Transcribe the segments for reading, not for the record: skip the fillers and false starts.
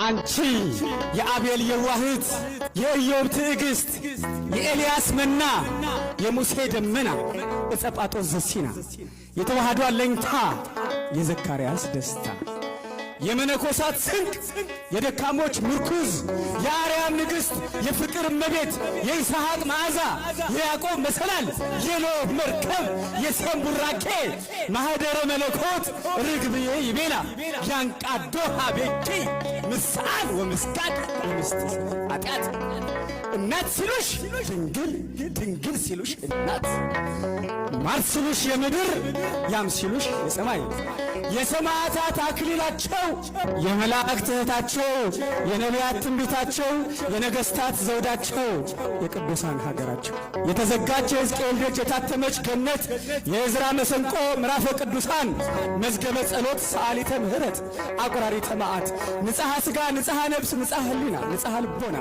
አንቺ የአቤል የዋህት፣ የኢዮብ ትዕግስት፣ የኤልያስ መና፣ የሙሴ ደመና፣ ዕፀ ጳጦስ ዘሲና፣ የተዋህዶ አለኝታ፣ የዘካርያስ ደስታ፣ የመነኮሳት ስንቅ፣ የደካሞች ምርኩዝ፣ የአርያም ንግሥት፣ የፍቅር እመቤት፣ የይስሐቅ መዓዛ፣ የያዕቆብ መሰላል፣ የኖህ መርከብ፣ የሴም ቡራኬ፣ ማኅደረ መለኮት ርግብዬ ይቤላ ያንቃዶ ሀቤኪ ምስአል ወምስጋድ ወምስጢር ኃጢአት። እናት ሲሉሽ ድንግል፣ ድንግል ሲሉሽ እናት፣ ማር ሲሉሽ የምድር፣ ያም ሲሉሽ የሰማይ፣ የሰማዕታት አክሊላቸው፣ የመላእክት እህታቸው፣ የነቢያት ትንቢታቸው፣ የነገሥታት ዘውዳቸው፣ የቅዱሳን ሀገራቸው፣ የተዘጋች የሕዝቅኤል ደጅ፣ የታተመች ገነት፣ የዕዝራ መሰንቆ፣ ምዕራፈ ቅዱሳን፣ መዝገበ ጸሎት፣ ሰዓሊተ ምሕረት፣ አቁራሪተ መዓት፣ ንጽሐ ሥጋ፣ ንጽሐ ነፍስ፣ ንጽሐ ሕሊና፣ ንጽሐ ልቦና፣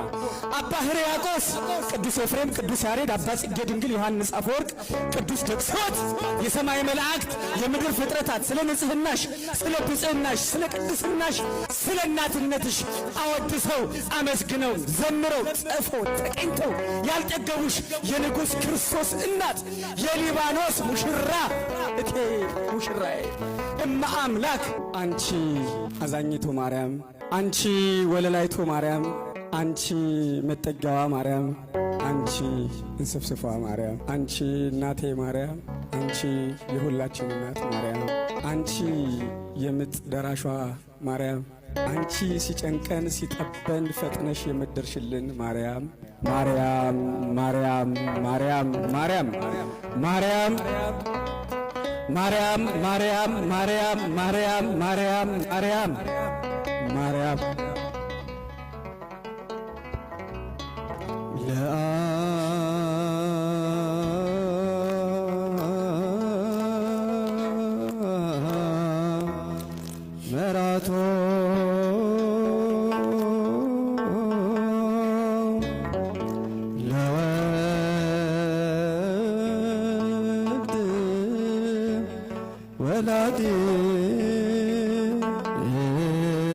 አባ ሕርያቆስ፣ ቅዱስ ኤፍሬም፣ ቅዱስ ያሬድ፣ አባ ጽጌ ድንግል፣ ዮሐንስ አፈወርቅ፣ ቅዱስ ደቅስዮት፣ የሰማይ መላእክት፣ የምድር ፍጥረታት ስለ ንጽህናሽ፣ ስለ ብጽህናሽ፣ ስለ ቅድስናሽ፣ ስለ እናትነትሽ አወድሰው፣ አመስግነው፣ ዘምረው፣ ጽፈው፣ ተቀኝተው ያልጠገቡሽ የንጉሥ ክርስቶስ እናት፣ የሊባኖስ ሙሽራ፣ እቴ ሙሽራዬ፣ እመ አምላክ፣ አንቺ አዛኝቱ ማርያም፣ አንቺ ወለላይቱ ማርያም፣ አንቺ መጠጊያዋ ማርያም፣ አንቺ እንስፍስፏ ማርያም፣ አንቺ እናቴ ማርያም፣ አንቺ የሁላችን እናት ማርያም፣ አንቺ የምጥ ደራሿ ማርያም፣ አንቺ ሲጨንቀን ሲጠበን ፈጥነሽ የምትደርሽልን ማርያም፣ ማርያም፣ ማርያም፣ ማርያም፣ ማርያም፣ ማርያም፣ ማርያም፣ ማርያም፣ ማርያም፣ ማርያም፣ ማርያም፣ ማርያም፣ ማርያም። መራቶ ለወልድ ወላዲ።